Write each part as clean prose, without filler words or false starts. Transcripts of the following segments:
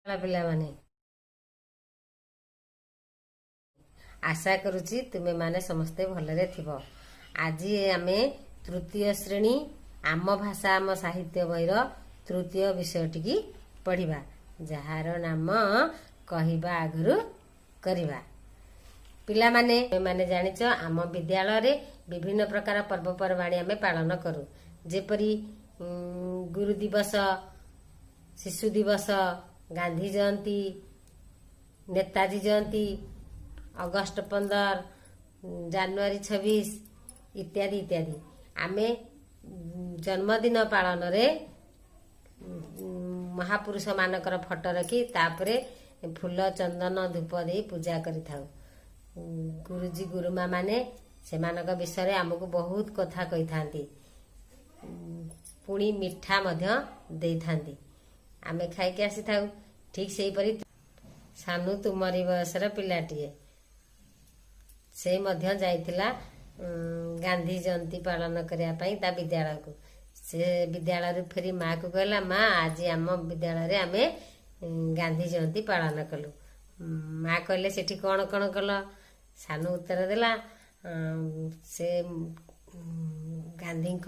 ପିଲାମାନେ, ଆଶା କରୁଛି ତୁମେମାନେ ସମସ୍ତେ ଭଲରେ ଥିବ। ଆଜି ଆମେ ତୃତୀୟ ଶ୍ରେଣୀ ଆମ ଭାଷା ଆମ ସାହିତ୍ୟ ବହିର ତୃତୀୟ ବିଷୟଟିକି ପଢ଼ିବା, ଯାହାର ନାମ କହିବା ଆଗରୁ କରିବା। ପିଲାମାନେ, ତୁମେମାନେ ଜାଣିଛ, ଆମ ବିଦ୍ୟାଳୟରେ ବିଭିନ୍ନ ପ୍ରକାର ପର୍ବପର୍ବାଣି ଆମେ ପାଳନ କରୁ, ଯେପରି ଗୁରୁ ଦିବସ, ଶିଶୁ ଦିବସ, ଗାନ୍ଧୀ ଜୟନ୍ତୀ, ନେତାଜୀ ଜୟନ୍ତୀ, ଅଗଷ୍ଟ 15, ଜାନୁଆରୀ 26 ଇତ୍ୟାଦି ଇତ୍ୟାଦି। ଆମେ ଜନ୍ମଦିନ ପାଳନରେ ମହାପୁରୁଷମାନଙ୍କର ଫଟୋ ରଖି ତାପରେ ଫୁଲ, ଚନ୍ଦନ, ଧୂପ ଦେଇ ପୂଜା କରିଥାଉ। ଗୁରୁଜୀ ଗୁରୁମା ମାନେ ସେମାନଙ୍କ ବିଷୟରେ ଆମକୁ ବହୁତ କଥା କହିଥାନ୍ତି, ପୁଣି ମିଠା ମଧ୍ୟ ଦେଇଥାନ୍ତି। ଆମେ ଖାଇକି ଆସିଥାଉ। ଠିକ୍ ସେହିପରି ସାନୁ ତୁମରି ବୟସର ପିଲାଟିଏ। ସେ ମଧ୍ୟ ଯାଇଥିଲା ଗାନ୍ଧୀ ଜୟନ୍ତୀ ପାଳନ କରିବା ପାଇଁ ତା ବିଦ୍ୟାଳୟକୁ। ସେ ବିଦ୍ୟାଳୟରୁ ଫେରି ମାଆକୁ କହିଲା, "ମା, ଆଜି ଆମ ବିଦ୍ୟାଳୟରେ ଆମେ ଗାନ୍ଧୀ ଜୟନ୍ତୀ ପାଳନ କଲୁ।" ମା କହିଲେ, "ସେଠି କ'ଣ କ'ଣ କଲ?" ସାନୁ ଉତ୍ତର ଦେଲା, ସେ ଗାନ୍ଧୀଙ୍କ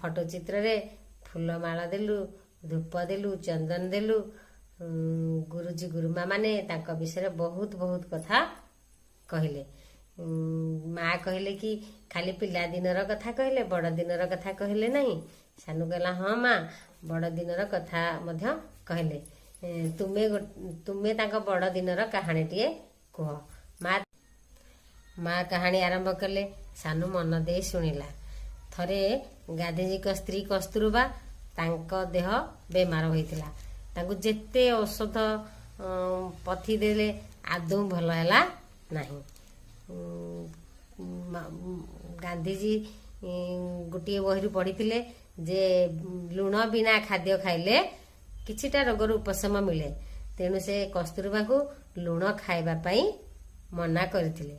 ଫଟୋ ଚିତ୍ରରେ ଫୁଲମାଳ ଦେଲୁ, ଧୂପ ଦେଲୁ, ଚନ୍ଦନ ଦେଲୁ। ଗୁରୁଜୀ ଗୁରୁମା ମାନେ ତାଙ୍କ ବିଷୟରେ ବହୁତ ବହୁତ କଥା କହିଲେ। ମା କହିଲେ କି, ଖାଲି ପିଲାଦିନର କଥା କହିଲେ, ବଡ଼ ଦିନର କଥା କହିଲେ ନାହିଁ? ସାନୁ କହିଲା, "ହଁ ମା, ବଡ଼ ଦିନର କଥା ମଧ୍ୟ କହିଲେ। ତୁମେ ତାଙ୍କ ବଡ଼ ଦିନର କାହାଣୀଟିଏ କୁହ।" ମା କାହାଣୀ ଆରମ୍ଭ କଲେ। ସାନୁ ମନ ଦେଇ ଶୁଣିଲା। ଥରେ ଗାନ୍ଧିଜୀଙ୍କ ସ୍ତ୍ରୀ କସ୍ତୁରବା, ତାଙ୍କ ଦେହ ବେମାର ହୋଇଥିଲା। ତାଙ୍କୁ ଯେତେ ଔଷଧ ପଥି ଦେଲେ ଆଦୌ ଭଲ ହେଲା ନାହିଁ। ଗାନ୍ଧିଜୀ ଗୋଟିଏ ବହିରୁ ପଢ଼ିଥିଲେ ଯେ ଲୁଣ ବିନା ଖାଦ୍ୟ ଖାଇଲେ କିଛିଟା ରୋଗରୁ ଉପଶମ ମିଳେ। ତେଣୁ ସେ କସ୍ତୁରବାଙ୍କୁ ଲୁଣ ଖାଇବା ପାଇଁ ମନା କରିଥିଲେ।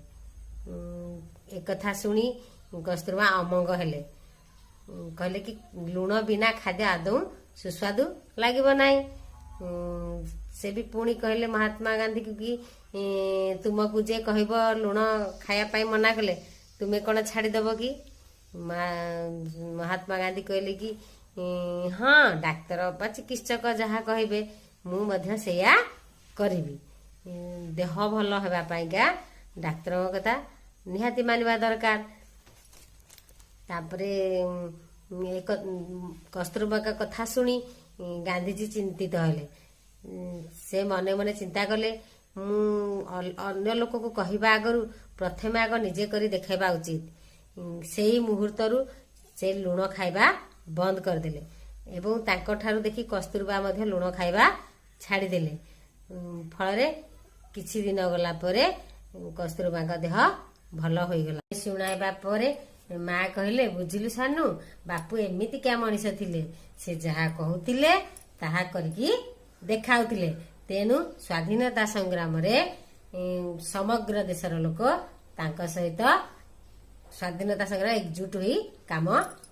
ଏକଥା ଶୁଣି କସ୍ତୁରବା ଅମଙ୍ଗ ହେଲେ। କହିଲେ କି ଲୁଣ ବିନା ଖାଦ୍ୟ ଆଦୌ ସୁସ୍ୱାଦୁ ଲାଗିବ ନାହିଁ। ସେ ବି ପୁଣି କହିଲେ ମହାତ୍ମା ଗାନ୍ଧୀକୁ କି ତୁମକୁ ଯେ କହିବ ଲୁଣ ଖାଇବା ପାଇଁ ମନା କଲେ, ତୁମେ କ'ଣ ଛାଡ଼ିଦେବ କି? ମହାତ୍ମା ଗାନ୍ଧୀ କହିଲେ କି ହଁ, ଡାକ୍ତର ବା ଚିକିତ୍ସକ ଯାହା କହିବେ ମୁଁ ମଧ୍ୟ ସେଇଆ କରିବି। ଦେହ ଭଲ ହେବା ପାଇଁକା ଡାକ୍ତରଙ୍କ କଥା ନିହାତି ମାନିବା ଦରକାର। ତାପରେ ଏକ କସ୍ତୁରବାଙ୍କ କଥା ଶୁଣି ଗାନ୍ଧିଜୀ ଚିନ୍ତିତ ହେଲେ। ସେ ମନେ ମନେ ଚିନ୍ତା କଲେ, ମୁଁ ଅନ୍ୟ ଲୋକକୁ କହିବା ଆଗରୁ ପ୍ରଥମେ ଆଗ ନିଜେ କରି ଦେଖାଇବା ଉଚିତ। ସେଇ ମୁହୂର୍ତ୍ତରୁ ସେ ଲୁଣ ଖାଇବା ବନ୍ଦ କରିଦେଲେ ଏବଂ ତାଙ୍କଠାରୁ ଦେଖି କସ୍ତୁରବା ମଧ୍ୟ ଲୁଣ ଖାଇବା ଛାଡ଼ିଦେଲେ। ଫଳରେ କିଛି ଦିନ ଗଲା ପରେ କସ୍ତୁରବାଙ୍କ ଦେହ ଭଲ ହୋଇଗଲା। ଶୁଣାଇବା ପରେ ମା କହିଲେ, "ବୁଝିଲୁ ସାନୁ, ବାପୁ ଏମିତିକା ମଣିଷ ଥିଲେ। ସେ ଯାହା କହୁଥିଲେ ତାହା କରିକି ଦେଖାଉଥିଲେ। ତେଣୁ ସ୍ୱାଧୀନତା ସଂଗ୍ରାମରେ ସମଗ୍ର ଦେଶର ଲୋକ ତାଙ୍କ ସହିତ ସ୍ୱାଧୀନତା ସଂଗ୍ରାମ ଏକଜୁଟ ହୋଇ କାମ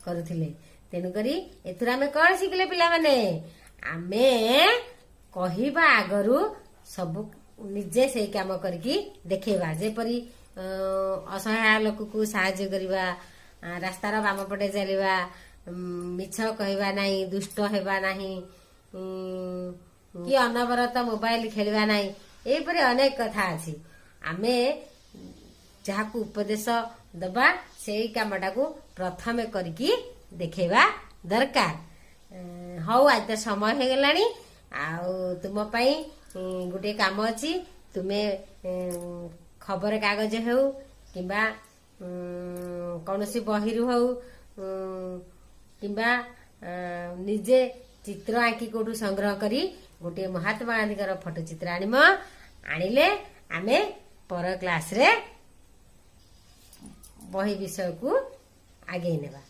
କରୁଥିଲେ।" ତେଣୁକରି ଏଥିରୁ ଆମେ କଣ ଶିଖିଲେ ପିଲାମାନେ? ଆମେ କହିବା ଆଗରୁ ସବୁ ନିଜେ ସେଇ କାମ କରିକି ଦେଖେଇବା, ଯେପରି ଅସହାୟ ଲୋକକୁ ସାହାଯ୍ୟ କରିବା, ରାସ୍ତାର ବାମ ପଟେ ଚାଲିବା, ମିଛ କହିବା ନାହିଁ, ଦୁଷ୍ଟ ହେବା ନାହିଁ କି ଅନବରତ ମୋବାଇଲ ଖେଳିବା ନାହିଁ। ଏହିପରି ଅନେକ କଥା ଅଛି। ଆମେ ଯାହାକୁ ଉପଦେଶ ଦବା, ସେଇ କାମଟାକୁ ପ୍ରଥମେ କରିକି ଦେଖେଇବା ଦରକାର। ହଉ, ଆଜି ତ ସମୟ ହେଇଗଲାଣି। ଆଉ ତୁମ ପାଇଁ ଗୋଟିଏ କାମ ଅଛି। ତୁମେ ଖବର କାଗଜ ହେଉ କିମ୍ବା କୌଣସି ବହିରୁ ହଉ କିମ୍ବା ନିଜେ ଚିତ୍ର ଆଙ୍କି କୋଉଠୁ ସଂଗ୍ରହ କରି ଗୋଟିଏ ମହାତ୍ମା ଗାନ୍ଧୀଙ୍କର ଫଟୋ ଚିତ୍ର ଆଣିବ। ଆଣିଲେ ଆମେ ପର କ୍ଲାସରେ ବହି ବିଷୟକୁ ଆଗେଇ ନେବା।